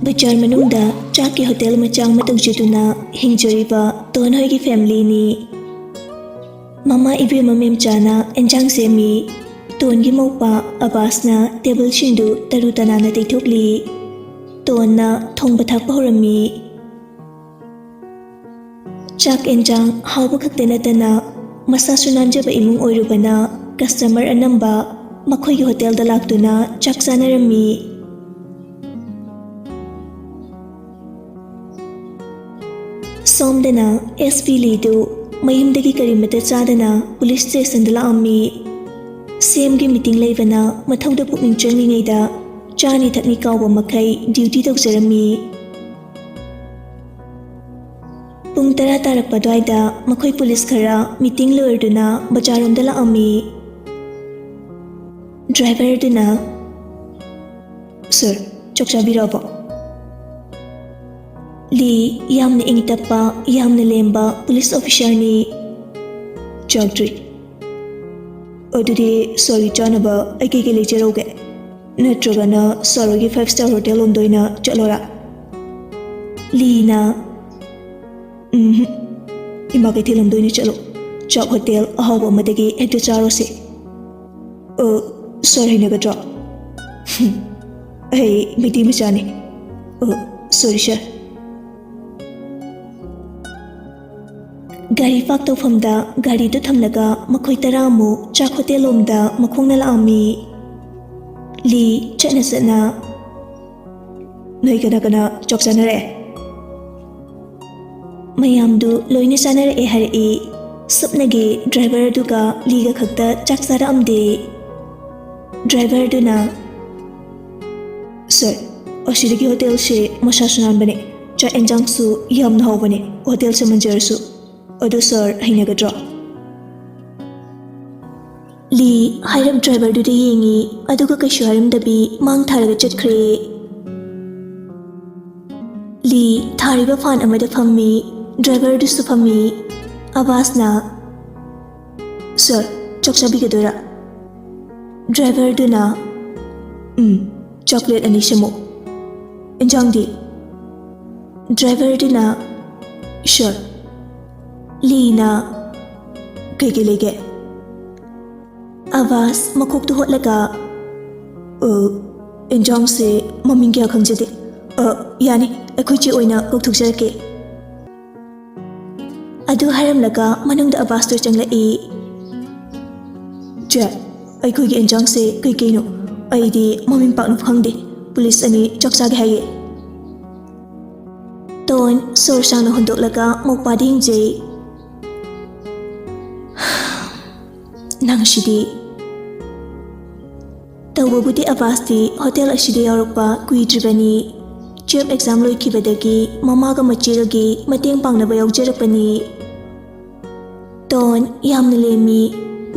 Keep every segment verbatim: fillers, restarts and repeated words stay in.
ꯕꯖꯥꯔ ꯃꯅꯨꯡꯗ ꯆꯥꯛꯀꯤ ꯍꯣꯇꯦꯜ ꯃꯆꯥ ꯑꯃ ꯇꯧꯖꯗꯨꯅ ꯍꯤꯡꯖꯔꯤꯕ ꯇꯣꯟ ꯍꯣꯏꯒꯤ ꯐꯦꯃꯤꯂꯤꯅꯤ꯫ ꯃꯃꯥ ꯏꯕꯦꯝꯃ ꯃꯦꯝꯆꯥꯅ ꯑꯦꯟꯖꯥꯡ ꯁꯦꯝꯃꯤ꯫ ꯇꯣꯟꯒꯤ ꯃꯧꯄꯥ ꯑꯕꯥꯁꯅ ꯇꯦꯕꯜꯁꯤꯡꯗꯨ ꯇꯔꯨ ꯇꯅꯥꯟꯅ ꯇꯩꯊꯣꯛꯂꯤ꯫ ꯇꯣꯟꯅ ꯊꯣꯡꯕ ꯊꯥꯛꯄ ꯍꯧꯔꯝꯃꯤ꯫ ꯆꯥꯛ ꯑꯦꯟꯖꯥꯡ ꯍꯥꯎꯕ ꯈꯛꯇ ꯅꯠꯇꯅ ꯃꯁꯥꯁꯨ ꯅꯥꯟꯖꯕ ꯏꯃꯨꯡ ꯑꯣꯏꯔꯨꯕꯅ ꯀꯁꯇꯃꯔ ꯑꯅꯝꯕ ꯃꯈꯣꯏꯒꯤ ꯍꯣꯇꯦꯜꯗ ꯂꯥꯛꯇꯨꯅ ꯆꯥꯛ ꯆꯥꯅꯔꯝꯃꯤ꯫ ꯁꯣꯝꯗꯅ ꯑꯦꯁ ꯄꯤ ꯂꯤꯗꯨ ꯃꯌꯨꯝꯗꯒꯤ ꯀꯔꯤꯃꯠꯇ ꯆꯥꯗꯅ ꯄꯨꯂꯤꯁ ꯁ꯭ꯇꯦꯁꯟꯗ ꯂꯥꯛꯑꯝꯃꯤ꯫ ꯁꯤ ꯑꯦꯝꯒꯤ ꯃꯤꯇꯤꯡ ꯂꯩꯕꯅ ꯃꯊꯧꯗ ꯄꯨꯛꯅꯤꯡ ꯆꯪꯂꯤꯉꯩꯗ ꯆꯥꯅꯤ ꯊꯛꯅꯤ ꯀꯥꯎꯕ ꯃꯈꯩ ꯗ꯭ꯌꯨꯇꯤ ꯇꯧꯖꯔꯝꯃꯤ꯫ ꯄꯨꯡ ꯇꯔꯥ ꯇꯥꯔꯛꯄ ꯑꯗꯨꯋꯥꯏꯗ ꯃꯈꯣꯏ ꯄꯨꯂꯤꯁ ꯈꯔ ꯃꯤꯇꯤꯡ ꯂꯣꯏꯔꯗꯨꯅ ꯕꯖꯥꯔꯔꯣꯝꯗ ꯂꯥꯛꯑꯝꯃꯤ꯫ ꯗ꯭ꯔꯥꯏꯚꯔꯗꯨꯅ, "ꯁꯥꯔ, ꯆꯥꯛ ꯆꯥꯕꯤꯔꯛꯑꯕꯣ?" ꯂꯤ ꯌꯥꯝꯅ ꯏꯪ ꯇꯞꯄ, ꯌꯥꯝꯅ ꯂꯦꯝꯕ ꯄꯨꯂꯤꯁ ꯑꯣꯐꯤꯁꯥꯔꯅꯤ꯫ "ꯆꯥꯛꯇ꯭ꯔꯤ꯫ ꯑꯗꯨꯗꯤ ꯁꯥꯔꯒꯤ ꯆꯥꯅꯕ ꯑꯩ ꯀꯩꯀꯩ ꯂꯩꯖꯔꯧꯒꯦ? ꯅꯠꯇ꯭ꯔꯒꯅ ꯁꯥꯔ ꯍꯣꯏꯒꯤ ꯐꯥꯏꯚ ꯁ꯭ꯇꯥꯔ ꯍꯣꯇꯦꯜ ꯂꯣꯝꯗ ꯑꯣꯏꯅ ꯆꯠꯂꯣꯔꯥ?" ꯂꯤꯅ, "ꯎꯝ, ꯏꯃꯥ ꯀꯩꯊꯦꯜ ꯂꯣꯝꯗ ꯑꯣꯏꯅ ꯆꯠꯂꯣ꯫ ꯆꯥꯛ ꯍꯣꯇꯦꯜ ꯑꯍꯥꯎꯕ ꯑꯃꯗꯒꯤ ꯍꯦꯛꯇ ꯆꯥꯔꯣꯁꯦ꯫ ꯑ, ꯁꯥꯔ ꯍꯩꯅꯒꯗ꯭ꯔꯣ?" "ꯑꯩ ꯃꯩꯇꯩ ꯃꯆꯥꯅꯤ꯫ ꯑ, ꯁꯣꯔꯤ ꯁꯥꯔ꯫" ꯒꯥꯔꯤ ꯄꯥꯔꯛ ꯇꯧꯐꯝꯗ ꯒꯥꯔꯤꯗꯨ ꯊꯝꯂꯒ ꯃꯈꯣꯏ ꯇꯔꯥꯃꯨꯛ ꯆꯥꯛ ꯍꯣꯇꯦꯜ ꯂꯣꯝꯗ ꯃꯈꯣꯡꯅ ꯂꯥꯛꯑꯝꯃꯤ꯫ ꯂꯤ ꯆꯠꯅ ꯆꯠꯅ, "ꯅꯣꯏ ꯀꯅꯥ ꯀꯅꯥ ꯆꯥꯛ ꯆꯥꯅꯔꯛꯑꯦ?" ꯃꯌꯥꯝꯗꯨ ꯂꯣꯏꯅ ꯆꯥꯅꯔꯛꯑꯦ ꯍꯥꯏꯔꯛꯏ꯫ ꯁꯨꯞꯅꯒꯤ ꯗ꯭ꯔꯥꯏꯚꯔ ꯑꯗꯨꯒ ꯂꯤꯒ ꯈꯛꯇ ꯆꯥꯛ ꯆꯥꯔꯛꯑꯝꯗꯦ꯫ ꯗ꯭ꯔꯥꯏꯚꯔꯗꯨꯅ, "ꯁꯥꯔ, ꯑꯁꯤꯗꯒꯤ ꯍꯣꯇꯦꯜꯁꯦ ꯃꯁꯥꯁꯨ ꯅꯥꯟꯕꯅꯦ, ꯆꯥꯛ ꯑꯦꯟꯖꯥꯡꯁꯨ ꯌꯥꯝꯅ ꯍꯥꯎꯕꯅꯦ, ꯍꯣꯇꯦꯜꯁꯦ ꯃꯟꯖꯔꯁꯨ꯫ ꯑꯗꯨ ꯁꯥꯔ ꯍꯩꯅꯒꯗ꯭ꯔꯣ?" ꯂꯤ ꯍꯥꯏꯔꯞ ꯗ꯭ꯔꯥꯏꯚꯔꯗꯨꯗ ꯌꯦꯡꯉꯤ, ꯑꯗꯨꯒ ꯀꯩꯁꯨ ꯍꯥꯏꯔꯝꯗꯕꯤ ꯃꯥꯡ ꯊꯥꯔꯒ ꯆꯠꯈ꯭ꯔꯦ꯫ ꯂꯤ ꯊꯥꯔꯤꯕ ꯐꯥꯟ ꯑꯃꯗ ꯐꯝꯃꯤ, ꯗ꯭ꯔꯥꯏꯚꯔꯗꯨꯁꯨ ꯐꯝꯃꯤ꯫ ꯑꯕꯥꯁꯅ, "ꯁꯥꯔ, ꯆꯥꯛ ꯆꯥꯕꯤꯒꯗꯣꯏꯔꯥ?" ꯗ꯭ꯔꯥꯏꯚꯔꯗꯨꯅ, "ꯎꯝ, ꯆꯥꯛ ꯄ꯭ꯂꯦꯠ ꯑꯅꯤ ꯁꯦꯝꯃꯨ꯫" ꯏꯟꯖꯥꯡꯗꯤ? ꯗ꯭ꯔꯥꯏꯚꯔꯗꯨꯅ, "Sir, ꯂꯤꯅ ꯀꯩꯀꯩ ꯂꯩꯒꯦ?" ꯑꯕꯥꯁ ꯃꯀꯣꯛꯇꯨ ꯍꯣꯠꯂꯒ, "ꯑ, ꯏꯟꯖꯥꯡꯁꯦ ꯃꯃꯤꯡ ꯀꯌꯥ ꯈꯪꯖꯗꯦ꯫ ꯑ, ꯌꯥꯅꯤ, ꯑꯩꯈꯣꯏ ꯆꯦ ꯑꯣꯏꯅ ꯀꯧꯊꯣꯛꯆꯔꯛꯀꯦ꯫" ꯑꯗꯨ ꯍꯥꯏꯔꯝꯂꯒ ꯃꯅꯨꯡꯗ ꯑꯕꯥꯁꯇꯨ ꯆꯪꯂꯛꯏ꯫ "ꯆꯦ, ꯑꯩꯈꯣꯏꯒꯤ ꯏꯟꯖꯥꯡꯁꯦ ꯀꯩꯀꯩꯅꯣ? ꯑꯩꯗꯤ ꯃꯃꯤꯡ ꯄꯥꯛꯅ ꯈꯪꯗꯦ꯫ ꯄꯨꯂꯤꯁ ꯑꯅꯤ ꯆꯥꯛ ꯆꯥꯒꯦ ꯍꯥꯏꯌꯦ꯫" ꯇꯣꯟ ꯁꯣꯔ ꯁꯥꯡꯅ ꯍꯣꯟꯗꯣꯛꯂꯒ ꯃꯧꯄꯥꯗ ꯌꯦꯡꯖꯩ꯫ "ꯅꯪꯁꯤꯗꯤ꯫" ꯇꯧꯕꯕꯨꯗꯤ ꯑꯕꯥꯁꯇꯤ ꯍꯣꯇꯦꯜ ꯑꯁꯤꯗ ꯌꯥꯎꯔꯛꯄ ꯀꯨꯏꯗ꯭ꯔꯤꯕꯅꯤ꯫ ꯇꯨꯌꯦꯜꯐ ꯑꯦꯛꯖꯥꯝ ꯂꯣꯏꯈꯤꯕꯗꯒꯤ ꯃꯃꯥꯒ ꯃꯆꯦꯒꯒꯤ ꯃꯇꯦꯡ ꯄꯥꯡꯅꯕ ꯌꯥꯎꯖꯔꯛꯄꯅꯤ꯫ ꯇꯣꯟ ꯌꯥꯝꯅ ꯂꯦꯝꯃꯤ꯫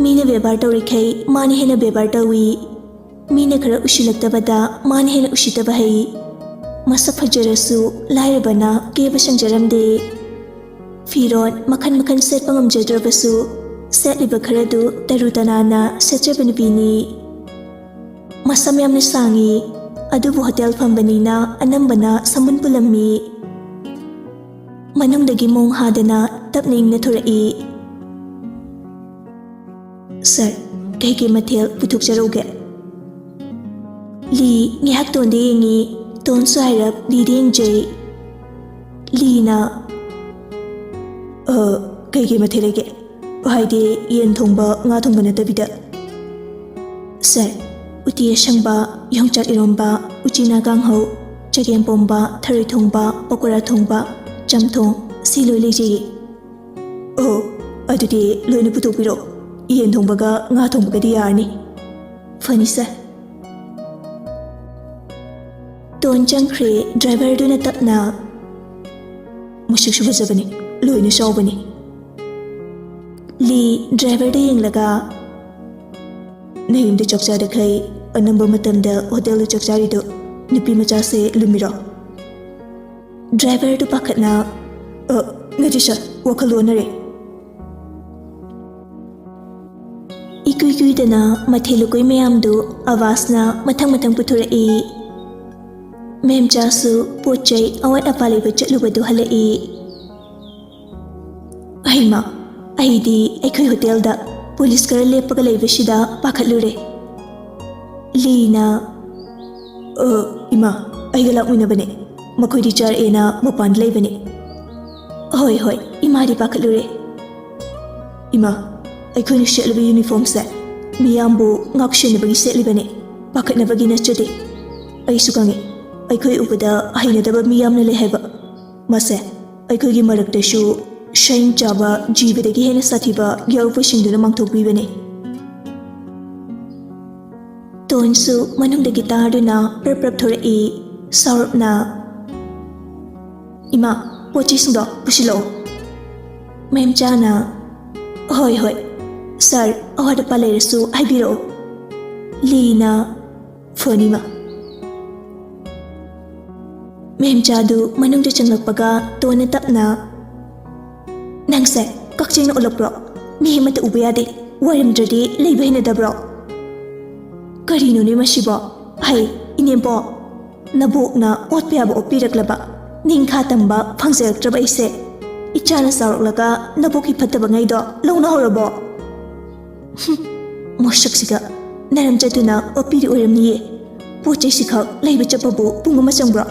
ꯃꯤꯅ ꯕꯦꯕꯥꯔ ꯇꯧꯔꯤꯈꯩ ꯃꯥꯅ ꯍꯦꯟꯅ ꯕꯦꯕꯥꯔ ꯇꯧꯏ꯫ ꯃꯤꯅ ꯈꯔ ꯎꯁꯤꯜꯂꯛꯇꯕꯗ ꯃꯥꯅ ꯍꯦꯟꯅ ꯎꯁꯤꯠꯇꯕ ꯍꯩ꯫ ꯃꯁꯛ ꯐꯖꯔꯁꯨ ꯂꯥꯏꯔꯕꯅ ꯀꯦꯕ ꯁꯪꯖꯔꯝꯗꯦ꯫ ꯐꯤꯔꯣꯜ ꯃꯈꯜ ꯃꯈꯜ ꯁꯦꯠꯄ ꯉꯝꯖꯗ꯭ꯔꯕꯁꯨ ꯁꯦꯠꯂꯤꯕ ꯈꯔꯗꯨ ꯇꯔꯨ ꯇꯅꯥꯟꯅ ꯁꯦꯠꯆꯕ ꯅꯨꯄꯤꯅꯤ꯫ ꯃꯁꯝ ꯌꯥꯝꯅ ꯁꯥꯡꯉꯤ, ꯑꯗꯨꯕꯨ ꯍꯣꯇꯦꯜ ꯐꯝꯕꯅꯤꯅ ꯑꯅꯝꯕꯅ ꯁꯝꯕꯨꯟ ꯄꯨꯜꯂꯝꯃꯤ꯫ ꯃꯅꯨꯡꯗꯒꯤ ꯃꯣꯡ ꯍꯥꯗꯅ ꯇꯞꯅ ꯏꯪꯅ ꯊꯣꯔꯛꯏ꯫ "ꯁꯥꯔ, ꯀꯩ ꯀꯩ ꯃꯊꯦꯜ ꯄꯨꯊꯣꯛꯆꯔꯧꯒꯦ?" ꯂꯤ ꯉꯥꯏꯍꯥꯛ ꯇꯣꯟꯗ ꯌꯦꯡꯉꯤ꯫ ꯇꯣꯟꯁꯨ ꯍꯥꯏꯔꯞ ꯂꯤꯗ ꯌꯦꯡꯖꯩ꯫ ꯂꯤꯅ, "ꯑ, ꯀꯩ ꯀꯩ ꯃꯊꯦꯜ ꯂꯩꯒꯦ? ꯍꯥꯏꯗꯤ ꯌꯦꯟ ꯊꯣꯡꯕ, ꯉꯥ ꯊꯣꯡꯕ ꯅꯠꯇꯕꯤꯗ꯫" "ꯁꯥꯔ, ꯎꯇꯤ ꯑꯁꯪꯕ, ꯌꯣꯡꯆꯥꯛ ꯏꯔꯣꯝꯕ, ꯎꯆꯤꯅꯥ ꯀꯥꯡꯍꯧ, ꯆꯒꯦꯝ ꯄꯣꯝꯕ, ꯊꯔꯣꯏ ꯊꯣꯡꯕ, ꯄꯀꯣꯔꯥ ꯊꯣꯡꯕ, ꯆꯝꯊꯣꯡ, ꯁꯤ ꯂꯣꯏ ꯂꯩꯖꯩꯌꯦ꯫" "ꯑꯣ, ꯑꯗꯨꯗꯤ ꯂꯣꯏꯅ ꯄꯨꯊꯣꯛꯄꯤꯔꯣ꯫ ꯌꯦꯟ ꯊꯣꯡꯕꯒ ꯉꯥ ꯊꯣꯡꯕꯒꯗꯤ ꯌꯥꯔꯅꯤ꯫" "ꯐꯅꯤ ꯁꯥꯔ꯫" ꯇꯣꯟ ꯆꯪꯈ꯭ꯔꯦ꯫ ꯗ꯭ꯔꯥꯏꯚꯔꯗꯨꯅ ꯇꯞꯅ, "ꯃꯁꯛꯁꯨ ꯐꯖꯕꯅꯤ, ꯂꯣꯏꯅ ꯆꯥꯎꯕꯅꯤ꯫" ꯂꯤ ꯗ꯭ꯔꯥꯏꯚꯔꯗ ꯌꯦꯡꯂꯒ, "ꯅꯌꯨꯝꯗ ꯆꯥꯛ ꯆꯥꯗꯈꯩ ꯑꯅꯝꯕ ꯃꯇꯝꯗ ꯍꯣꯇꯦꯜꯗ ꯆꯥꯛ ꯆꯥꯔꯤꯗꯣ ꯅꯨꯄꯤ ꯃꯆꯥꯁꯦ ꯂꯨꯝꯃꯤꯔꯣ?" ꯗ꯭ꯔꯥꯏꯚꯔꯗꯨ ꯄꯥꯈꯠꯅ, "ꯑ, ꯅꯠꯇꯦ ꯁꯥꯔ, ꯋꯥꯈꯜ ꯑꯣꯟꯅꯔꯦ꯫" ꯏꯀꯨꯏ ꯀꯨꯏꯗꯅ ꯃꯊꯦꯜ ꯂꯨꯀꯣꯏ ꯃꯌꯥꯝꯗꯨ ꯑꯕꯥꯁꯅ ꯃꯊꯪ ꯃꯊꯪ ꯄꯨꯊꯣꯔꯛꯏ꯫ ꯃꯦꯝꯆꯥꯁꯨ ꯄꯣꯠ ꯆꯩ ꯑꯋꯥꯠ ꯑꯄꯥ ꯂꯩꯕ ꯆꯠꯂꯨꯕꯗꯨ ꯍꯜꯂꯛꯏ꯫ ꯍꯩꯃꯥ, ꯑꯩꯗꯤ ꯑꯩꯈꯣꯏ ꯍꯣꯇꯦꯜꯗ ꯄꯨꯂꯤꯁ ꯈꯔ ꯂꯦꯞꯄꯒ ꯂꯩꯕꯁꯤꯗ ꯄꯥꯈꯠꯂꯨꯔꯦ꯫ ꯂꯤꯅ, "ꯑ, ꯏꯃꯥ, ꯑꯩꯒ ꯂꯥꯛꯃꯤꯟꯅꯕꯅꯦ꯫ ꯃꯈꯣꯏꯗꯤ ꯆꯥꯔꯛꯑꯦꯅ ꯃꯄꯥꯟꯗ ꯂꯩꯕꯅꯦ꯫" "ꯍꯣꯏ, ꯍꯣꯏ, ꯏꯃꯥꯗꯤ ꯄꯥꯈꯠꯂꯨꯔꯦ꯫" "ꯏꯃꯥ, ꯑꯩꯈꯣꯏꯅ ꯁꯦꯠꯂꯤꯕ ꯌꯨꯅꯤꯐꯣꯔꯝꯁꯦ ꯃꯤꯌꯥꯝꯕꯨ ꯉꯥꯛꯁꯦꯟꯅꯕꯒꯤ ꯁꯦꯠꯂꯤꯕꯅꯦ, ꯄꯥꯈꯠꯅꯕꯒꯤ ꯅꯠꯆꯗꯦ꯫ ꯑꯩꯁꯨ ꯈꯪꯉꯤ, ꯑꯩꯈꯣꯏ ꯎꯕꯗ ꯍꯩꯅꯗꯕ ꯃꯤ ꯌꯥꯝꯅ ꯂꯩ ꯍꯥꯏꯕ꯫ ꯃꯁꯦ ꯑꯩꯈꯣꯏꯒꯤ ꯃꯔꯛꯇꯁꯨ ꯁꯩꯟ ꯆꯥꯕ ꯖꯤꯕꯗꯒꯤ ꯍꯦꯟꯅ ꯁꯥꯊꯤꯕ ꯌꯥꯎꯔꯛꯄꯁꯤꯡꯗꯨꯅ ꯃꯥꯡꯊꯣꯛꯄꯤꯕꯅꯤ꯫" ꯇꯣꯟꯁꯨ ꯃꯅꯨꯡꯗꯒꯤ ꯇꯥꯗꯨꯅ ꯄ꯭ꯔꯞ ꯄ꯭ꯔꯞ ꯊꯣꯔꯛꯏ꯫ ꯁꯥꯎꯔꯞꯅ, "ꯏꯃꯥ, ꯄꯣꯠ ꯆꯩꯁꯤꯡꯗꯣ ꯄꯨꯁꯤꯜꯂꯛꯑꯣ꯫" ꯃꯦꯝꯆꯥꯅ, "ꯍꯣꯏ, ꯍꯣꯏ, ꯁꯥꯔ, ꯑꯋꯥꯠ ꯑꯄꯥ ꯂꯩꯔꯁꯨ ꯍꯥꯏꯕꯤꯔꯛꯑꯣ꯫" ꯂꯤꯅ, "ꯐꯅꯤꯃ꯫" ꯃꯦꯝꯆꯥꯗꯨ ꯃꯅꯨꯡꯗ ꯆꯪꯂꯛꯄꯒ ꯇꯣꯟꯅ ꯇꯞꯅ, "ꯅꯪꯁꯦ ꯀꯛꯆꯦꯡꯅ ꯑꯣꯜꯂꯛꯄ꯭ꯔꯣ? ꯃꯤ ꯑꯃꯠꯇ ꯎꯕ ꯌꯥꯗꯦ, ꯋꯥꯏꯔꯝꯗ꯭ꯔꯗꯤ ꯂꯩꯕ ꯍꯩꯅꯗꯕ꯭ꯔꯣ?" "ꯀꯔꯤꯅꯣꯅꯦ ꯃꯁꯤꯕꯣ? ꯍꯩ, ꯏꯅꯦꯝꯕꯣ, ꯅꯕꯣꯛꯅ ꯑꯣꯠꯄ ꯌꯥꯕ ꯑꯣꯠꯄꯤꯔꯛꯂꯕ, ꯅꯤꯡꯈꯥ ꯇꯝꯕ ꯐꯪꯖꯔꯛꯇ꯭ꯔꯕ ꯑꯩꯁꯦ ꯏꯆꯥꯅ ꯆꯥꯎꯔꯛꯂꯒ ꯅꯕꯣꯛꯀꯤ ꯐꯠꯇꯕꯉꯩꯗꯣ ꯂꯧꯅꯍꯧꯔꯕꯣ?" "ꯍꯨꯝ, ꯃꯁꯛꯁꯤꯒ ꯅꯔꯝ ꯆꯠꯇꯨꯅ ꯑꯣꯠꯄꯤꯔꯤ ꯑꯣꯏꯔꯝꯅꯤꯌꯦ꯫ ꯄꯣꯠ ꯆꯩꯁꯤꯈꯛ ꯂꯩꯕ ꯆꯠꯄꯕꯨ ꯄꯨꯡ ꯑꯃ ꯆꯪꯕ꯭ꯔꯣ?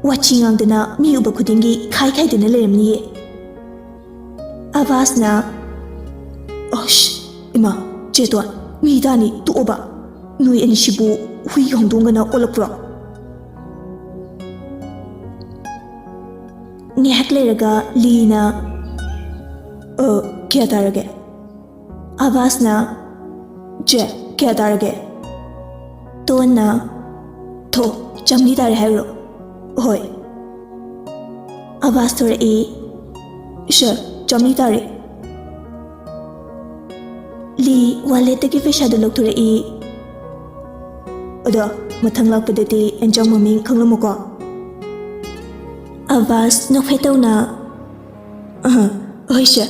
ꯋꯥꯊꯤ ꯉꯥꯡꯗꯅ ꯃꯤ ꯎꯕ ꯈꯨꯗꯤꯡꯒꯤ ꯈꯥꯏ ꯈꯥꯏꯗꯅ ꯂꯩꯔꯝꯅꯤꯌꯦ꯫" ꯑꯕꯥꯁꯅ, "ꯑꯁ, ꯏꯃꯥ, ꯆꯦꯇꯣꯟ, ꯃꯤ ꯇꯥꯅꯤ, ꯇꯣꯛꯑꯣꯕ꯫ ꯅꯣꯏ ꯑꯅꯤꯁꯤꯕꯨ ꯍꯨꯏ ꯍꯧꯗꯣꯡꯒꯅ ꯑꯣꯜꯂꯛꯄ꯭ꯔꯣ?" ꯉꯥꯏꯍꯥꯛ ꯂꯩꯔꯒ ꯂꯤꯅ, "ꯑ, ꯀꯌꯥ ꯇꯥꯔꯒꯦ?" ꯑꯕꯥꯁꯅ, "ꯆꯦ, ꯀꯌꯥ ꯇꯥꯔꯒꯦ?" ꯇꯣꯟꯅ, "ꯊꯣ, ꯆꯥꯝꯃꯔꯤ ꯇꯥꯔꯦ ꯍꯥꯏꯔꯣ?" "ꯍꯣꯏ꯫" ꯑꯕꯥꯁ ꯊꯣꯔꯛꯏ꯫ "ꯁꯥꯔ, ꯆꯥꯝꯃꯔꯤ ꯇꯥꯔꯦ꯫" ꯂꯤ ꯋꯥꯂꯦꯠꯇꯒꯤ ꯄꯩꯁꯥꯗꯨ ꯂꯧꯊꯣꯔꯛꯏ꯫ "ꯑꯗꯣ, ꯃꯊꯪ ꯂꯥꯛꯄꯗꯗꯤ ꯑꯦꯟꯖꯥꯡ ꯃꯃꯤꯡ ꯈꯪꯂꯝꯃꯨꯀꯣ꯫" ꯑꯕꯥꯁ ꯅꯣꯛꯐꯦꯠ ꯇꯧꯅ, "ꯑꯍ, ꯍꯣꯏ ꯁꯥꯔ,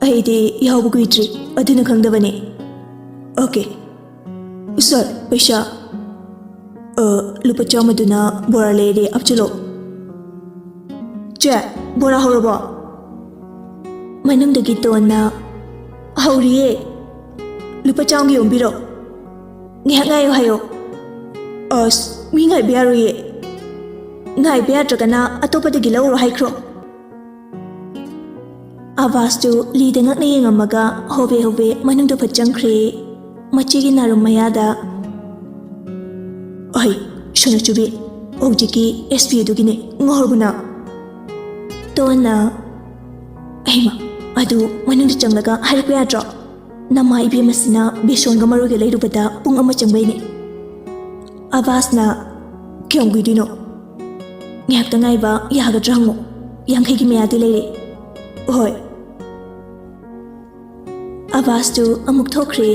ꯑꯩꯗꯤ ꯌꯥꯎꯕ ꯀꯨꯏꯗ꯭ꯔꯤ, ꯑꯗꯨꯅ ꯈꯪꯗꯕꯅꯤ꯫" "ꯑꯣꯀꯦ꯫ ꯁꯥꯔ, ꯄꯩꯁꯥ?" "ꯑ, ꯂꯨꯄꯥ ꯆꯥꯝꯃꯗꯨꯅ ꯕꯣꯔꯥ ꯂꯩꯔꯦ, ꯍꯥꯞꯆꯤꯜꯂꯣ꯫ ꯆꯦ, ꯕꯣꯔꯥ ꯍꯧꯔꯕꯣ? ꯃꯅꯨꯡꯗꯒꯤ ꯇꯣꯟꯅ, "ꯍꯧꯔꯤꯌꯦ꯫ ꯂꯨꯄꯥ ꯆꯥꯝꯃꯒꯤ ꯑꯣꯟꯕꯤꯔꯣ꯫ ꯉꯥꯏꯍꯥꯛ ꯉꯥꯏꯌꯣ ꯍꯥꯏꯌꯣ꯫" "ꯑꯁ, ꯃꯤ ꯉꯥꯏꯕ ꯌꯥꯔꯣꯏꯌꯦ꯫ ꯉꯥꯏꯕ ꯌꯥꯗ꯭ꯔꯒꯅ ꯑꯇꯣꯞꯄꯗꯒꯤ ꯂꯧꯔꯣ ꯍꯥꯏꯈ꯭ꯔꯣ꯫" ꯑꯕꯥꯁꯇꯨ ꯂꯤꯗ ꯉꯛꯅ ꯌꯦꯡꯉꯝꯃꯒ ꯍꯣꯕꯦ ꯍꯣꯕꯦ ꯃꯅꯨꯡꯗ ꯐꯠ ꯆꯪꯈ꯭ꯔꯦ꯫ ꯃꯆꯦꯒꯤ ꯅꯥꯔꯨꯝ ꯃꯌꯥꯗ, "ꯑꯍꯩ, ꯁꯣꯅꯆꯨꯕꯤ, ꯍꯧꯖꯤꯛꯀꯤ ꯑꯦꯁ ꯄꯤ ꯑꯗꯨꯒꯤꯅꯦ, ꯉꯥꯎꯔꯕꯣ ꯅꯪ?" ꯇꯣꯟꯅ, "ꯑꯩꯃ, ꯑꯗꯨ ꯃꯅꯨꯡꯗ ꯆꯪꯂꯒ ꯍꯥꯏꯔꯛꯄ ꯌꯥꯗ꯭ꯔꯣ? ꯅꯃꯥ ꯏꯕꯦꯝꯃꯁꯤꯅ ꯕꯦꯁꯣꯟꯒ ꯃꯔꯣꯏꯒ ꯂꯩꯔꯨꯕꯗ ꯄꯨꯡ ꯑꯃ ꯆꯪꯕꯩꯅꯦ꯫" ꯑꯕꯥꯁꯅ, "ꯀꯌꯥꯝ ꯀꯨꯏꯗꯣꯏꯅꯣ? ꯉꯥꯏꯍꯥꯛꯇ ꯉꯥꯏꯕ ꯌꯥꯒꯗ꯭ꯔꯥ ꯍꯪꯉꯣ, ꯌꯥꯡꯈꯩꯒꯤ ꯃꯌꯥꯗꯤ ꯂꯩꯔꯦ꯫" "ꯍꯣꯏ꯫" ꯑꯕꯥꯁꯇꯨ ꯑꯃꯨꯛ ꯊꯣꯛꯈ꯭ꯔꯦ꯫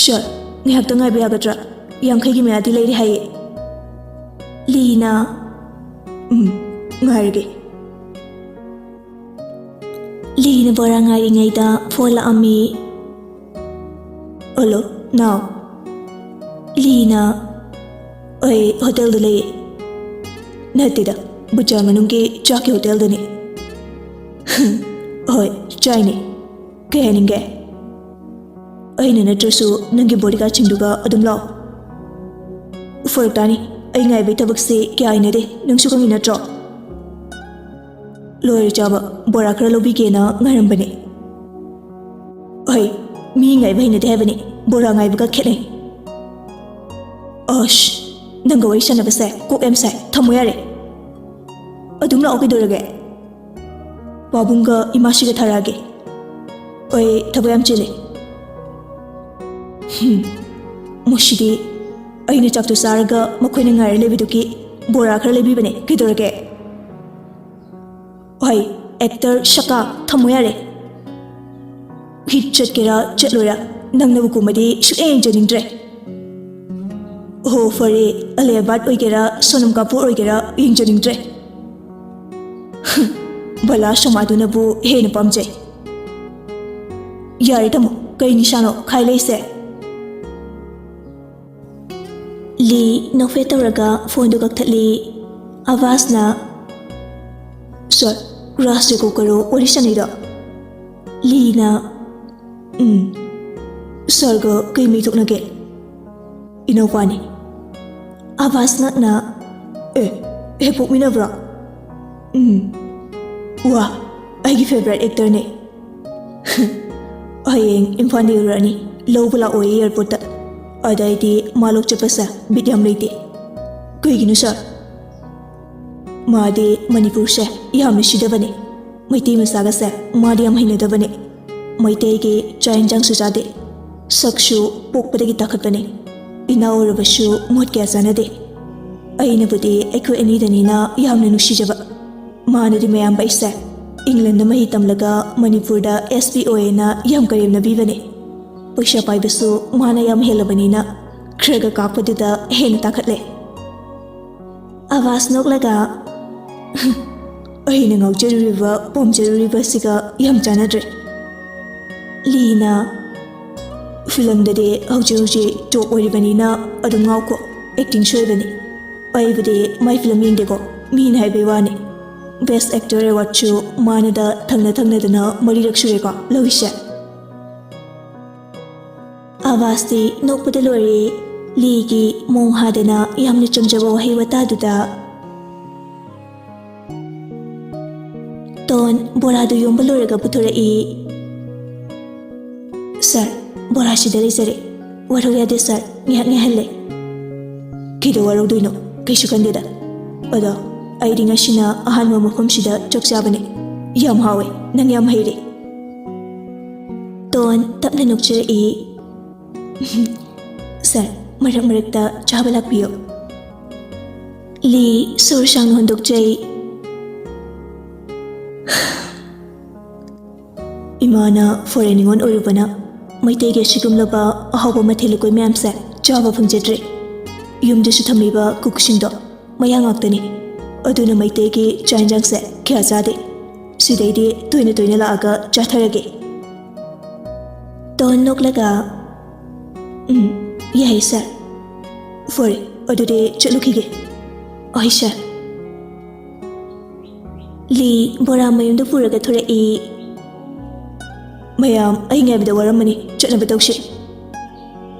"ꯁꯥꯔ, ꯉꯥꯏꯍꯥꯛꯇ ꯉꯥꯏꯕ ꯌꯥꯒꯗ꯭ꯔꯥ? ꯌꯥꯡꯈꯩꯒꯤ ꯃꯌꯥꯗꯤ ꯂꯩꯔꯦ ꯍꯥꯏꯌꯦ꯫" ꯂꯤꯅ, "ꯎꯝ, ꯉꯥꯏꯔꯒꯦ꯫" ꯂꯤꯅ ꯕꯣꯔꯥ ꯉꯥꯏꯔꯤꯉꯩꯗ ꯐꯣꯟ ꯂꯥꯛꯑꯝꯃꯤ꯫ "ꯍꯜꯂꯣ, ꯅꯥꯎ꯫" ꯂꯤꯅ, "ꯑꯩ ꯍꯣꯇꯦꯜꯗ ꯂꯩꯌꯦ꯫" "ꯅꯠꯇꯦꯗ, ꯕꯖꯥꯔ ꯃꯅꯨꯡꯒꯤ ꯆꯥꯛꯀꯤ ꯍꯣꯇꯦꯜꯗꯅꯤ꯫" "ꯍꯣꯏ, ꯆꯥꯏꯅꯦ꯫ ꯀꯩ ꯍꯥꯏꯅꯤꯡꯒꯦ?" "ꯑꯩꯅ ꯅꯠꯇ꯭ꯔꯁꯨ ꯅꯪꯒꯤ ꯕꯣꯗꯤꯒꯥꯔꯗꯁꯤꯡꯗꯨꯒ ꯑꯗꯨꯝ ꯂꯥꯛꯑꯣ꯫" "ꯐꯔꯛ ꯇꯥꯅꯤ꯫ ꯑꯩ ꯉꯥꯏꯕꯒꯤ ꯊꯕꯛꯁꯦ ꯀꯌꯥ ꯍꯩꯅꯗꯦ, ꯅꯪꯁꯨ ꯈꯪꯉꯤ ꯅꯠꯇ꯭ꯔꯣ?" "ꯂꯣꯏꯔꯦ ꯆꯥꯕ, ꯕꯣꯔꯥ ꯈꯔ ꯂꯧꯕꯤꯒꯦꯅ ꯉꯥꯏꯔꯝꯕꯅꯦ꯫" "ꯑꯩ ꯃꯤ ꯉꯥꯏꯕ ꯍꯩꯅꯗꯦ ꯍꯥꯏꯕꯅꯤ, ꯕꯣꯔꯥ ꯉꯥꯏꯕꯒ ꯈꯦꯠꯅꯩ꯫" "ꯑꯁ, ꯅꯪꯒ ꯋꯥꯔꯤ ꯁꯥꯟꯅꯕꯁꯦ ꯀꯣꯛ ꯌꯥꯝ ꯁꯥꯏ, ꯊꯝꯃꯣ ꯌꯥꯔꯦ꯫" "ꯑꯗꯨꯝ ꯂꯥꯛꯑꯣ, ꯀꯩꯗꯧꯔꯒꯦ?" "ꯄꯥꯕꯨꯡꯒ ꯏꯃꯥꯁꯤꯒ ꯊꯥꯔꯛꯑꯒꯦ꯫ ꯑꯩ ꯊꯕꯛ ꯌꯥꯝ ꯆꯤꯜꯂꯦ꯫" "ꯍꯨꯝ, ꯃꯁꯤꯗꯤ ꯑꯩꯅ ꯆꯥꯛꯇꯨ ꯆꯥꯔꯒ ꯃꯈꯣꯏꯅ ꯉꯥꯏꯔ ꯂꯩꯕꯗꯨꯒꯤ ꯕꯣꯔꯥ ꯈꯔ ꯂꯩꯕꯤꯕꯅꯦ, ꯀꯩꯗꯧꯔꯒꯦ?" "ꯍꯣꯏ, ꯑꯦꯛꯇꯔ ꯁꯛꯀꯥ, ꯊꯝꯃꯣ ꯌꯥꯔꯦ꯫ ꯍꯤꯠ ꯆꯠꯀꯦꯔꯥ ꯆꯠꯂꯣꯏꯔꯥ, ꯅꯪꯅꯕꯨ ꯀꯨꯝꯃꯗꯤ ꯁꯨꯛꯌꯦꯡ ꯌꯦꯡꯖꯅꯤꯡꯗ꯭ꯔꯦ꯫ ꯑꯣꯍꯣ, ꯐꯔꯦ, ꯑꯂꯤꯌꯥ ꯚꯠ ꯑꯣꯏꯒꯦꯔꯥ, ꯁꯣꯅꯝ ꯀꯥꯄꯨꯔ ꯑꯣꯏꯒꯦꯔꯥ, ꯌꯦꯡꯖꯅꯤꯡꯗ꯭ꯔꯦ꯫" "ꯕꯂꯥ ꯁꯣꯃꯥꯗꯨꯅꯕꯨ ꯍꯦꯟꯅ ꯄꯥꯝꯖꯩ꯫" "ꯌꯥꯔꯦ ꯇꯥꯃꯣ, ꯀꯩ ꯅꯤꯁꯥꯅꯣ ꯈꯥꯏ ꯂꯩꯁꯦ?" ꯅꯣꯛꯐꯦꯠ ꯇꯧꯔꯒ ꯐꯣꯟꯗꯨ ꯀꯛꯊꯠꯂꯤ꯫ ꯑꯕꯥꯁꯅ, "ꯁꯥꯔ, ꯔꯥꯖ ꯖꯦꯀꯣꯕꯀꯔꯣ ꯋꯥꯔꯤ ꯁꯥꯟꯅꯩꯗꯣ?" ꯂꯤꯅ, "ꯎꯝ, ꯁꯥꯔꯒ ꯀꯩ ꯃꯔꯤ ꯊꯣꯛꯅꯒꯦ?" "ꯏꯅꯥꯎꯄꯥꯅꯤ꯫" ꯑꯕꯥꯁ ꯉꯛꯅ, "ꯑꯦ, ꯍꯦꯛ ꯄꯣꯛꯃꯤꯟꯅꯕ꯭ꯔꯣ?" "ꯎꯝ꯫" "ꯋꯥ, ꯑꯩꯒꯤ ꯐꯦꯚꯔꯥꯏꯠ ꯑꯦꯛꯇꯔꯅꯦ꯫" "ꯍꯌꯦꯡ ꯏꯝꯐꯥꯜꯗ ꯌꯧꯔꯛꯑꯅꯤ, ꯂꯧꯕ ꯂꯥꯛꯑꯣꯌꯦ ꯑꯦꯌꯥꯔꯄꯣꯔꯠꯇ꯫ ꯑꯗꯩꯗꯤ ꯃꯥ ꯂꯧ ꯆꯠꯄꯁꯦ ꯕꯤꯠ ꯌꯥꯝ ꯂꯩꯇꯦ꯫" "ꯀꯩꯒꯤꯅꯣ ꯁꯥꯔ?" "ꯃꯥꯗꯤ ꯃꯅꯤꯄꯨꯔꯁꯦ ꯌꯥꯝꯅ ꯁꯤꯗꯕꯅꯦ꯫ ꯃꯩꯇꯩ ꯃꯆꯥꯒꯁꯦ ꯃꯥꯗꯤ ꯌꯥꯝ ꯍꯩꯅꯗꯕꯅꯦ꯫ ꯃꯩꯇꯩꯒꯤ ꯆꯥꯛ ꯌꯦꯟꯁꯥꯡꯁꯨ ꯆꯥꯗꯦ꯫ ꯁꯛꯁꯨ ꯄꯣꯛꯄꯗꯒꯤ ꯇꯥꯈꯠꯄꯅꯦ꯫ ꯏꯅꯥꯎ ꯑꯣꯏꯔꯕꯁꯨ ꯃꯣꯠ ꯀꯌꯥ ꯆꯥꯅꯗꯦ꯫ ꯑꯩꯅꯕꯨꯗꯤ ꯑꯩꯈꯣꯏ ꯑꯅꯤꯗꯅꯤꯅ ꯌꯥꯝꯅ ꯅꯨꯡꯁꯤꯖꯕ꯫ ꯃꯥꯅꯗꯤ ꯃꯌꯥꯝꯕ ꯑꯩꯁꯦ ꯏꯪꯂꯦꯟꯗ ꯃꯍꯩ ꯇꯝꯂꯒ ꯃꯅꯤꯄꯨꯔꯗ ꯑꯦꯁ ꯄꯤ ꯑꯣꯏꯌꯦꯅ ꯌꯥꯝ ꯀꯔꯦꯝꯅꯕꯤꯕꯅꯦ꯫ ꯄꯩꯁꯥ ꯄꯥꯏꯕꯁꯨ ꯃꯥꯅ ꯌꯥꯝ ꯍꯦꯜꯂꯕꯅꯤꯅ ꯈꯔꯒ ꯀꯥꯛꯄꯗꯨꯗ ꯍꯦꯟꯅ ꯇꯥꯈꯠꯂꯦ꯫" ꯑꯕꯥꯁ ꯅꯣꯛꯂꯒ, "ꯑꯩꯅ ꯉꯥꯎꯖꯔꯨꯔꯤꯕ, ꯄꯥꯝꯖꯔꯨꯔꯤꯕꯁꯤꯒ ꯌꯥꯝ ꯆꯥꯟꯅꯗ꯭ꯔꯦ꯫" ꯂꯤꯅ, "ꯐꯤꯂꯝꯗꯗꯤ ꯍꯧꯖꯤꯛ ꯍꯧꯖꯤꯛ ꯇꯣꯞ ꯑꯣꯏꯔꯤꯕꯅꯤꯅ ꯑꯗꯨꯝ ꯉꯥꯎꯈꯣ, ꯑꯦꯛꯇꯤꯡꯁꯨ ꯍꯩꯕꯅꯤ꯫ ꯑꯩꯕꯨꯗꯤ ꯃꯥꯏ ꯐꯤꯂꯝ ꯌꯦꯡꯗꯦꯀꯣ, ꯃꯤꯅ ꯍꯥꯏꯕꯩ ꯋꯥꯅꯤ꯫ ꯕꯦꯁ ꯑꯦꯛꯇꯔ ꯑꯦꯋꯥꯔꯗꯁꯨ ꯃꯥꯅꯗ ꯊꯪꯅ ꯊꯪꯅꯗꯅ ꯃꯔꯤꯔꯛ ꯁꯨꯔꯦꯀꯣ ꯂꯧꯔꯤꯁꯦ꯫" ꯑꯕꯥꯁꯇꯤ ꯅꯣꯛꯄꯗ ꯂꯣꯏꯔꯦ꯫ ꯂꯤꯒꯤ ꯃꯣꯡ ꯍꯥꯗꯅ ꯌꯥꯝꯅ ꯆꯝꯖꯕ ꯋꯥꯍꯩ ꯋꯥꯇꯥꯗꯨꯗ꯫ ꯇꯣꯟ ꯕꯣꯔꯥꯗꯨ ꯌꯣꯝꯕ ꯂꯣꯏꯔꯒ ꯄꯨꯊꯣꯔꯛꯏ꯫ "ꯁꯥꯔ, ꯕꯣꯔꯥꯁꯤꯗ ꯂꯩꯖꯔꯦ꯫ ꯋꯥꯔꯧ ꯌꯥꯗꯦ ꯁꯥꯔ, ꯉꯥꯏꯍꯥꯛ ꯉꯥꯏꯍꯜꯂꯦ꯫" "ꯀꯩꯗꯧ ꯋꯥꯔꯧꯗꯣꯏꯅꯣ? ꯀꯩꯁꯨ ꯈꯟꯗꯦꯗ꯫ ꯑꯗꯣ ꯑꯩꯗꯤ ꯉꯁꯤꯅ ꯑꯍꯥꯟꯕ ꯃꯐꯝꯁꯤꯗ ꯆꯥꯛ ꯆꯥꯕꯅꯦ꯫ ꯌꯥꯝ ꯍꯥꯎꯋꯦ, ꯅꯪ ꯌꯥꯝ ꯍꯩꯔꯦ꯫" ꯇꯣꯟ ꯇꯞꯅ ꯅꯣꯛꯆꯔꯛꯏ꯫ "ꯁꯥꯔ, ꯃꯔꯛ ꯃꯔꯛꯇ ꯆꯥꯕ ꯂꯥꯛꯄꯤꯌꯨ꯫" ꯂꯤ ꯁꯣꯔ ꯁꯥꯡꯅ ꯍꯣꯟꯗꯣꯛꯆꯩ꯫ "ꯏꯃꯥꯅ ꯐꯣꯔꯦꯟ ꯅꯤꯉꯣꯜ ꯑꯣꯏꯔꯨꯕꯅ ꯃꯩꯇꯩꯒꯤ ꯑꯁꯤꯒꯨꯝꯂꯕ ꯑꯍꯥꯎꯕ ꯃꯊꯦꯜ ꯂꯨꯀꯣꯏ ꯃꯌꯥꯝꯁꯦ ꯆꯥꯕ ꯐꯪꯖꯗ꯭ꯔꯦ꯫ ꯌꯨꯝꯗꯁꯨ ꯊꯝꯂꯤꯕ ꯀꯨꯛꯁꯤꯡꯗꯣ ꯃꯌꯥꯡ ꯉꯥꯛꯇꯅꯤ꯫ ꯑꯗꯨꯅ ꯃꯩꯇꯩꯒꯤ ꯆꯥꯛ ꯌꯦꯟꯁꯥꯡꯁꯦ ꯀꯌꯥ ꯆꯥꯗꯦ꯫ ꯁꯤꯗꯩꯗꯤ ꯇꯣꯏꯅ ꯇꯣꯏꯅ ꯂꯥꯛꯑꯒ ꯆꯥꯊꯔꯒꯦ꯫" ꯇꯣꯟ ꯅꯣꯛꯂꯒ, "ꯎꯝ, ꯌꯥꯏ ꯁꯥꯔ꯫ ꯐꯔꯦ, ꯑꯗꯨꯗꯤ ꯆꯠꯂꯨꯈꯤꯒꯦ꯫ ꯑꯍꯣꯏ ꯁꯥꯔ꯫ ꯂꯤ ꯕꯣꯔꯥ ꯃꯌꯨꯝꯗ ꯄꯨꯔꯒ ꯊꯣꯔꯛꯏ꯫ ꯃꯌꯥꯝ ꯑꯩ ꯉꯥꯏꯕꯗ ꯋꯥꯔꯝꯃꯅꯤ, ꯆꯠꯅꯕ ꯇꯧꯁꯤ꯫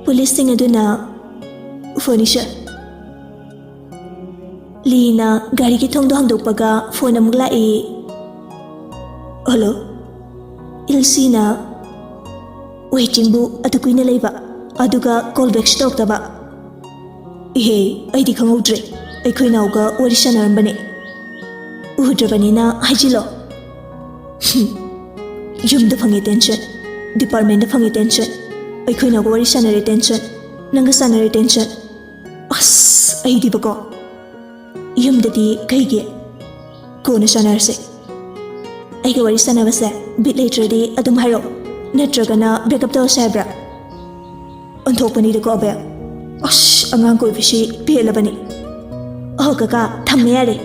ꯄꯨꯂꯤꯁꯁꯤꯡ ꯑꯗꯨꯅ, ꯐꯅꯤ ꯁꯥꯔ꯫ ꯂꯤꯅ ꯒꯥꯔꯤꯒꯤ ꯊꯣꯡꯗꯣ ꯍꯥꯡꯗꯣꯛꯄꯒ ꯐꯣꯟ ꯑꯃꯨꯛ ꯂꯥꯛꯏ꯫ ꯍꯜꯂꯣ꯫ ꯏꯜꯁꯤꯅ, ꯋꯦꯇꯤꯡꯕꯨ ꯑꯗꯨ ꯀꯨꯏꯅ ꯂꯩꯕ, ꯑꯗꯨꯒ ꯀꯣꯜ ꯕꯦꯛꯁꯨ ꯇꯧꯔꯛꯇꯕ꯫ ꯏꯍꯦ, ꯑꯩꯗꯤ ꯈꯪꯍꯧꯗ꯭ꯔꯦ꯫ ꯑꯩꯈꯣꯏ ꯅꯥꯎꯒ ꯋꯥꯔꯤ ꯁꯥꯟꯅꯔꯝꯕꯅꯦ꯫ ꯎꯗ꯭ꯔꯕꯅꯤꯅ ꯍꯥꯏꯖꯤꯜꯂꯣ꯫ ꯍꯨꯝ꯫ ꯌꯨꯝꯗ ꯐꯪꯉꯦ ꯇꯦꯟꯁꯟ, ꯗꯤꯄꯥꯔꯠꯃꯦꯟꯗ ꯐꯪꯉꯦ ꯇꯦꯟꯁꯟ, ꯑꯩꯈꯣꯏ ꯅꯥꯎꯒ ꯋꯥꯔꯤ ꯁꯥꯟꯅꯔꯦ ꯇꯦꯟꯁꯟ, ꯅꯪꯒ ꯁꯥꯟꯅꯔꯦ ꯇꯦꯟꯁꯟ꯫ ꯑꯁ, ꯑꯩꯗꯤꯕꯀꯣ꯫ ꯌꯨꯝꯗꯗꯤ ꯀꯩꯒꯤ? ꯀꯣꯟꯅ ꯁꯥꯟꯅꯔꯁꯦ꯫ ꯑꯩꯒ ꯋꯥꯔꯤ ꯁꯥꯟꯅꯕꯁꯦ ꯕꯤꯠ ꯂꯩꯇ꯭ꯔꯗꯤ ꯑꯗꯨꯝ ꯍꯥꯏꯔꯛꯑꯣ, ꯅꯠꯇ꯭ꯔꯒꯅ ꯕ꯭ꯔꯦꯛꯑꯞ ꯇꯧꯔꯁꯦ ꯍꯥꯏꯕ꯭ꯔꯥ? ꯑꯣꯟꯊꯣꯛꯄꯅꯤꯗꯀꯣ ꯑꯕꯦ꯫ ꯑꯁ, ꯑꯉꯥꯡ ꯀꯣꯏꯕꯁꯤ ꯄꯦꯜꯂꯕꯅꯤ꯫ ꯑꯍꯣ ꯀꯀꯥ, ꯊꯝꯃꯦ ꯌꯥꯔꯦ꯫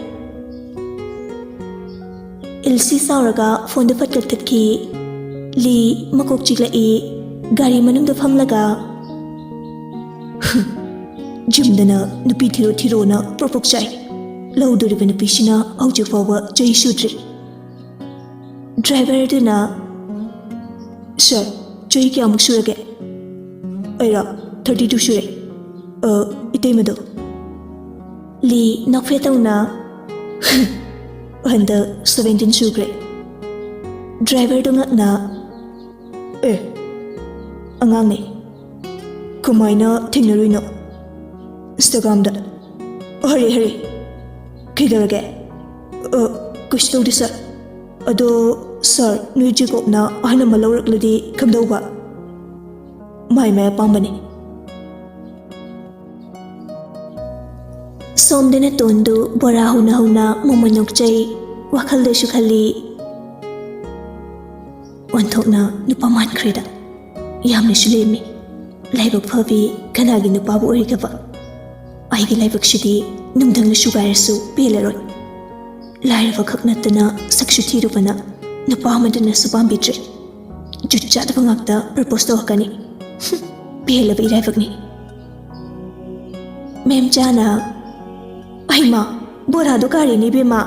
ꯏꯜꯁꯤ ꯁꯥꯎꯔꯒ ꯐꯣꯟꯗꯨ ꯐꯠ ꯀꯛꯊꯠꯈꯤ꯫ ꯂꯤ ꯃꯀꯣꯛ ꯆꯤꯛꯂꯛꯏ꯫ ꯒꯥꯔꯤ ꯃꯅꯨꯡꯗ ꯐꯝꯂꯒ, ꯌꯨꯝꯗꯅ ꯅꯨꯄꯤ ꯊꯤꯔꯣ ꯊꯤꯔꯣꯅ ꯄ꯭ꯔꯣꯛ ꯄ꯭ꯔꯣꯛ ꯆꯥꯏ꯫ ꯂꯧꯗꯣꯔꯤꯕ ꯅꯨꯄꯤꯁꯤꯅ ꯍꯧꯖꯤꯛ ꯐꯥꯎꯕ ꯆꯍꯤ ꯁꯨꯗ꯭ꯔꯤ꯫ ꯗ꯭ꯔꯥꯏꯚꯔ ꯑꯗꯨꯅ, "ꯁꯥꯔ, ꯆꯍꯤ ꯀꯌꯥꯃꯨꯛ ꯁꯨꯔꯒꯦ?" "ꯑꯩꯔꯣ? ꯊꯥꯔꯇꯤ ꯇꯨ ꯁꯨꯔꯦ꯫ ꯑ, ꯏꯇꯩꯃꯗꯣ?" ꯂꯤ ꯅꯣꯛꯐꯦꯠ ꯇꯧꯅ, "ꯍꯟꯗꯛ ꯁꯕꯦꯟꯇꯤꯟ ꯁꯨꯈ꯭ꯔꯦ꯫" ꯗ꯭ꯔꯥꯏꯚꯔꯗꯣ ꯉꯛꯅ, "ꯑꯦ, ꯑꯉꯥꯡꯅꯦ꯫ ꯀꯃꯥꯏꯅ ꯊꯦꯡꯅꯔꯨꯏꯅꯣ?" "ꯏꯟꯁꯇꯥꯒ꯭ꯔꯥꯝꯗ꯫" "ꯍꯔꯦ, ꯍꯔꯦ꯫ ꯀꯩꯗꯧꯔꯒꯦ?" "ꯑ, ꯀꯩꯁꯨ ꯇꯧꯗꯦ ꯁꯥꯔ꯫ ꯑꯗꯣ ꯁꯥꯔ, ꯅꯣꯏ ꯖꯦꯀꯣꯕꯅ ꯑꯍꯟ ꯑꯃ ꯂꯧꯔꯛꯂꯗꯤ ꯀꯝꯗꯧꯕ?" "ꯃꯥꯏ ꯃꯥꯏ ꯑꯄꯥꯝꯕꯅꯤ꯫" ꯁꯣꯝꯗꯅ ꯇꯣꯟꯗꯨ ꯕꯣꯔꯥ ꯍꯧꯅ ꯍꯧꯅ ꯃꯣꯃꯣꯟ ꯅꯣꯛꯆꯩ꯫ ꯋꯥꯈꯜꯗꯁꯨ ꯈꯜꯂꯤ, "ꯑꯣꯟꯊꯣꯛꯅ ꯅꯨꯄꯥ ꯃꯥꯟꯈ꯭ꯔꯦꯗ꯫ ꯌꯥꯝꯅꯁꯨ ꯂꯦꯝꯃꯤ꯫ ꯂꯥꯏꯕꯛ ꯐꯕꯤ ꯀꯅꯥꯒꯤ ꯅꯨꯄꯥꯕꯨ ꯑꯣꯏꯔꯤꯒꯕ? ꯑꯩꯒꯤ ꯂꯥꯏꯕꯛꯁꯤꯗꯤ ꯅꯨꯡꯊꯪꯅ ꯁꯨꯒꯥꯏꯔꯁꯨ ꯄꯦꯜꯂꯔꯣꯏ꯫ ꯂꯥꯏꯔꯕ ꯈꯛ ꯅꯠꯇꯅ ꯁꯛꯁꯨ ꯊꯤꯔꯨꯕꯅ ꯅꯨꯄꯥ ꯑꯃꯗꯨꯅꯁꯨ ꯄꯥꯝꯕꯤꯗ꯭ꯔꯦ꯫ ꯖꯨꯠ ꯆꯥꯗꯕ ꯉꯥꯛꯇ ꯄ꯭ꯔꯄꯣꯁ ꯇꯧꯔꯛꯀꯅꯤ꯫ ꯍꯨꯝ, ꯄꯦꯜꯂꯕ ꯏꯔꯥꯏꯕꯛꯅꯤ꯫" ꯃꯦꯝꯆꯥꯅ, "ꯑꯩꯃ, ꯕꯣꯔꯥꯗꯣ ꯀꯥꯔꯦꯅꯦ ꯏꯕꯦꯝꯃ!"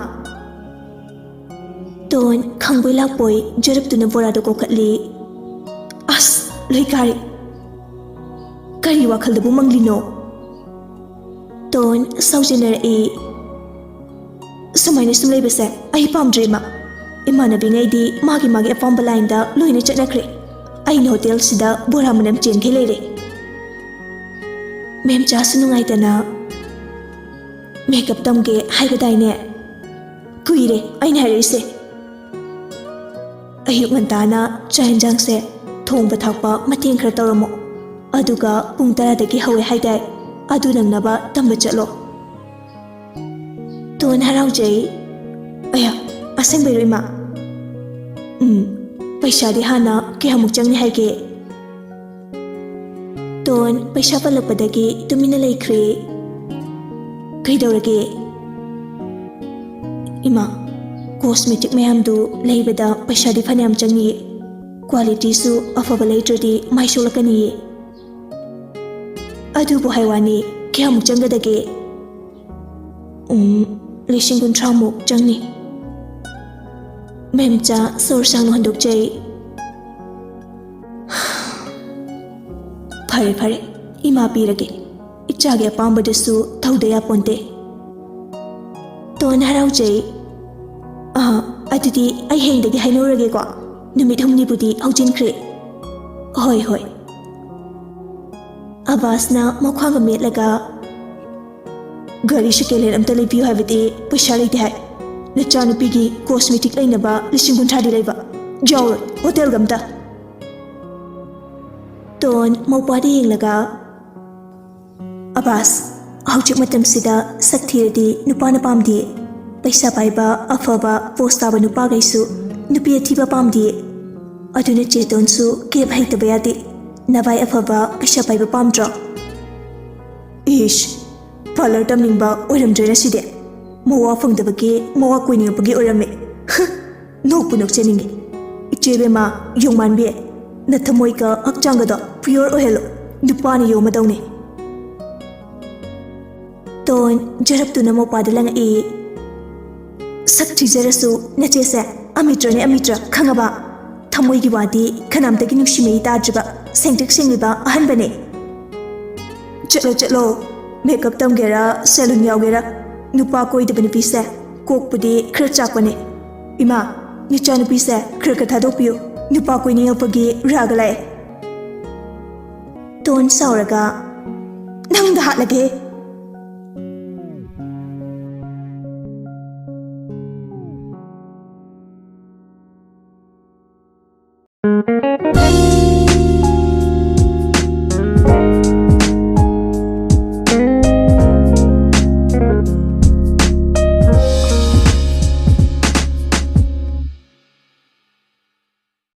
ꯇꯣꯟ ꯈꯪꯕꯣꯏ ꯂꯥꯛꯄꯣꯏ ꯖꯔꯞꯇꯨꯅ ꯕꯣꯔꯥꯗꯣ ꯀꯣꯛꯈꯠꯂꯤ꯫ "ꯑꯁ, ꯂꯣꯏ ꯀꯥꯔꯦ! ꯀꯔꯤ ꯋꯥꯈꯜꯗꯕꯨ ꯃꯪꯂꯤꯅꯣ?" ꯇꯣꯟ ꯁꯥꯎꯖꯤꯟꯅꯔꯛꯏ꯫ "ꯁꯨꯃꯥꯏꯅ ꯁꯨꯝ ꯂꯩꯕꯁꯦ ꯑꯩ ꯄꯥꯝꯗ꯭ꯔꯦ, ꯏꯃꯥ꯫ ꯏꯃꯥꯟꯅꯕꯤꯉꯩꯗꯤ ꯃꯥꯒꯤ ꯃꯥꯒꯤ ꯑꯄꯥꯝꯕ ꯂꯥꯏꯟꯗ ꯂꯣꯏꯅ ꯆꯠꯅꯈ꯭ꯔꯦ꯫ ꯑꯩꯅ ꯍꯣꯇꯦꯜꯁꯤꯗ ꯕꯣꯔꯥ ꯃꯅꯝ ꯆꯦꯟꯈꯩ ꯂꯩꯔꯦ꯫" ꯃꯦꯝꯆꯥꯁꯨ ꯅꯨꯡꯉꯥꯏꯇꯅ, "ꯃꯦꯀꯞ ꯇꯝꯒꯦ ꯍꯥꯏꯕꯗꯥꯏꯅꯦ? ꯀꯨꯏꯔꯦ ꯑꯩꯅ ꯍꯥꯏꯔꯛꯏꯁꯦ꯫" ꯑꯌꯨꯛ ꯉꯟꯇꯥꯅ ꯆꯥꯛ ꯌꯦꯟꯁꯥꯡꯁꯦ ꯊꯣꯡꯕ ꯊꯥꯛꯄ ꯃꯇꯦꯡ ꯈꯔ ꯇꯧꯔꯝꯃꯣ꯫ ꯑꯗꯨꯒ ꯄꯨꯡ ꯇꯔꯥꯗꯒꯤ ꯍꯧꯋꯦ ꯍꯥꯏꯗꯥꯏ, ꯑꯗꯨ ꯅꯪꯅꯕ ꯇꯝꯕ ꯆꯠꯂꯣ꯫ ꯇꯣꯟ ꯍꯔꯥꯎꯖꯩ꯫ "ꯑꯌꯥ, ꯑꯁꯦꯡꯕꯩꯔꯣ ꯏꯃꯥ?" "ꯎꯝ, ꯄꯩꯁꯥꯗꯤ ꯍꯥꯟꯅ ꯀꯌꯥꯃꯨꯛ ꯆꯪꯅꯤ ꯍꯥꯏꯒꯦ?" ꯇꯣꯟ ꯄꯩꯁꯥ ꯄꯜꯂꯛꯄꯗꯒꯤ ꯇꯨꯃꯤꯟꯅ ꯂꯩꯈ꯭ꯔꯦ꯫ "ꯀꯩꯗꯧꯔꯒꯦ?" "ꯏꯃꯥ, ꯀꯣꯁꯃꯦꯇꯤꯛ ꯃꯌꯥꯝꯗꯨ ꯂꯩꯕꯗ ꯄꯩꯁꯥꯗꯤ ꯐꯅꯌꯥꯝ ꯆꯪꯅꯤꯌꯦ꯫ ꯀ꯭ꯋꯥꯂꯤꯇꯤꯁꯨ ꯑꯐꯕ ꯂꯩꯇ꯭ꯔꯗꯤ ꯃꯥꯏ ꯁꯣꯛꯂꯛꯀꯅꯤꯌꯦ꯫" "ꯑꯗꯨꯕꯨ ꯍꯥꯏ ꯋꯥꯅꯤ, ꯀꯌꯥꯃꯨꯛ ꯆꯪꯒꯗꯒꯦ?" "ꯎꯝ, ꯂꯤꯁꯤꯡ ꯀꯨꯟꯊ꯭ꯔꯥꯃꯨꯛ ꯆꯪꯅꯤ꯫" ꯃꯦꯝꯆꯥ ꯁꯣꯔ ꯁꯥꯡꯅ ꯍꯣꯟꯗꯣꯛꯆꯩ꯫ "ꯐꯔꯦ, ꯐꯔꯦ, ꯏꯃꯥ ꯄꯤꯔꯒꯦ꯫ ꯏꯆꯥꯒꯤ ꯑꯄꯥꯝꯕꯗꯨꯁꯨ ꯊꯧꯗ ꯌꯥꯄꯣꯟꯇꯦ꯫" ꯇꯣꯟ ꯍꯔꯥꯎꯖꯩ꯫ "ꯑꯥ, ꯑꯗꯨꯗꯤ ꯑꯩ ꯍꯌꯦꯡꯗꯒꯤ ꯍꯥꯏꯅꯧꯔꯒꯦꯀꯣ꯫ ꯅꯨꯃꯤꯠ ꯍꯨꯝꯅꯤꯕꯨꯗꯤ ꯍꯧꯖꯤꯟꯈ꯭ꯔꯦ꯫" "ꯍꯣꯏ, ꯍꯣꯏ꯫" ꯑꯕꯥꯁꯅ ꯃꯈ꯭ꯋꯥꯡꯒ ꯃꯦꯠꯂꯒ, "ꯒꯥꯔꯤ ꯁꯦꯀꯦꯟ ꯍꯦꯟ ꯑꯝꯇ ꯂꯩꯕꯤꯌꯨ ꯍꯥꯏꯕꯗꯤ ꯄꯩꯁꯥ ꯂꯩꯇꯦ ꯍꯥꯏ꯫ ꯅꯆꯥꯅꯨꯄꯤꯒꯤ ꯀꯣꯁꯃꯦꯇꯤꯛ ꯂꯩꯅꯕ ꯂꯤꯁꯤꯡ ꯀꯨꯟꯊ꯭ꯔꯥꯗꯤ ꯂꯩꯕ꯫ ꯌꯥꯎꯔꯣꯏ ꯍꯣꯇꯦꯜꯒ ꯑꯝꯇ꯫" ꯇꯣꯟ ꯃꯧꯄ꯭ꯋꯥꯗ ꯌꯦꯡꯂꯒ, "ꯑꯕꯥꯁ, ꯍꯧꯖꯤꯛ ꯃꯇꯝꯁꯤꯗ ꯁꯛ ꯊꯤꯔꯗꯤ ꯅꯨꯄꯥꯅ ꯄꯥꯝꯗꯦ꯫ ꯄꯩꯁꯥ ꯄꯥꯏꯕ, ꯑꯐꯕ, ꯄꯣꯁ ꯇꯥꯕ ꯅꯨꯄꯥꯈꯩꯁꯨ ꯅꯨꯄꯤ ꯑꯊꯤꯕ ꯄꯥꯝꯗꯦ꯫ ꯑꯗꯨꯅ ꯆꯦꯇꯣꯟꯁꯨ ꯀꯦꯕ ꯍꯩꯇꯕ ꯌꯥꯗꯦ꯫ ꯅꯚꯥꯏ ꯑꯐꯕ, ꯄꯩꯁꯥ ꯄꯥꯏꯕ ꯄꯥꯝꯗ꯭ꯔꯣ?" "ꯏꯁ, ꯄꯥꯔꯂꯔ ꯇꯝꯅꯤꯡꯕ ꯑꯣꯏꯔꯝꯗ꯭ꯔꯦꯅ ꯁꯤꯗꯤ꯫ ꯃꯋꯥ ꯐꯪꯗꯕꯒꯤ ꯃꯋꯥ ꯀꯣꯏꯅꯤꯡꯉꯛꯄꯒꯤ ꯑꯣꯏꯔꯝꯃꯦ꯫ ꯍ, ꯅꯣꯛꯄꯨ ꯅꯣꯛꯆꯅꯤꯡꯉꯤ꯫ ꯏꯆꯦ ꯕꯦꯝꯃ, ꯌꯣꯡꯃꯥꯟꯕꯤ, ꯅꯊꯃꯣꯏꯒ ꯍꯛꯆꯥꯡꯒꯗꯣ ꯄ꯭ꯌꯣꯔ ꯑꯣꯏꯍꯜꯂꯣ꯫ ꯅꯨꯄꯥꯅ ꯌꯣꯝꯃꯗꯧꯅꯦ꯫" ꯖꯔꯞꯇꯨꯅ ꯃꯧꯄꯥꯗ ꯂꯪꯉꯛꯏ꯫ ꯁꯛ ꯊꯤꯖꯔꯁꯨ ꯅꯆꯦꯁꯦ ꯑꯃꯤꯇ꯭ꯔꯅꯦ ꯑꯃꯤꯇ꯭ꯔ, ꯈꯪꯉꯕ? ꯊꯃꯣꯏꯒꯤ ꯋꯥꯗꯤ ꯀꯅꯥꯝꯇꯒꯤ ꯅꯨꯡꯁꯤꯃꯩ ꯇꯥꯗ꯭ꯔꯤꯕ, ꯁꯦꯡꯇ꯭ꯔꯤꯛ ꯁꯦꯡꯂꯤꯕ ꯑꯍꯟꯕꯅꯦ꯫ ꯆꯠꯂꯣ ꯆꯠꯂꯣ, ꯃꯦꯀꯞ ꯇꯝꯒꯦꯔꯥ ꯁꯦꯂꯨꯟ ꯌꯥꯎꯒꯦꯔꯥ, ꯅꯨꯄꯥ ꯀꯣꯏꯗꯕ ꯅꯨꯄꯤꯁꯦ ꯀꯣꯛꯄꯨꯗꯤ ꯈꯔ ꯆꯥꯛꯄꯅꯦ꯫ ꯏꯃꯥ, ꯅꯆꯥꯅꯨꯄꯤꯁꯦ ꯈꯔ ꯈꯔ ꯊꯥꯗꯣꯛꯄꯤꯌꯨ, ꯅꯨꯄꯥ ꯀꯣꯏꯅꯤꯡꯉꯛꯄꯒꯤ ꯔꯥꯒ ꯂꯥꯛꯑꯦ꯫ ꯇꯣꯟ ꯁꯥꯎꯔꯒ, "ꯅꯪꯗ ꯍꯥꯠꯂꯒꯦ,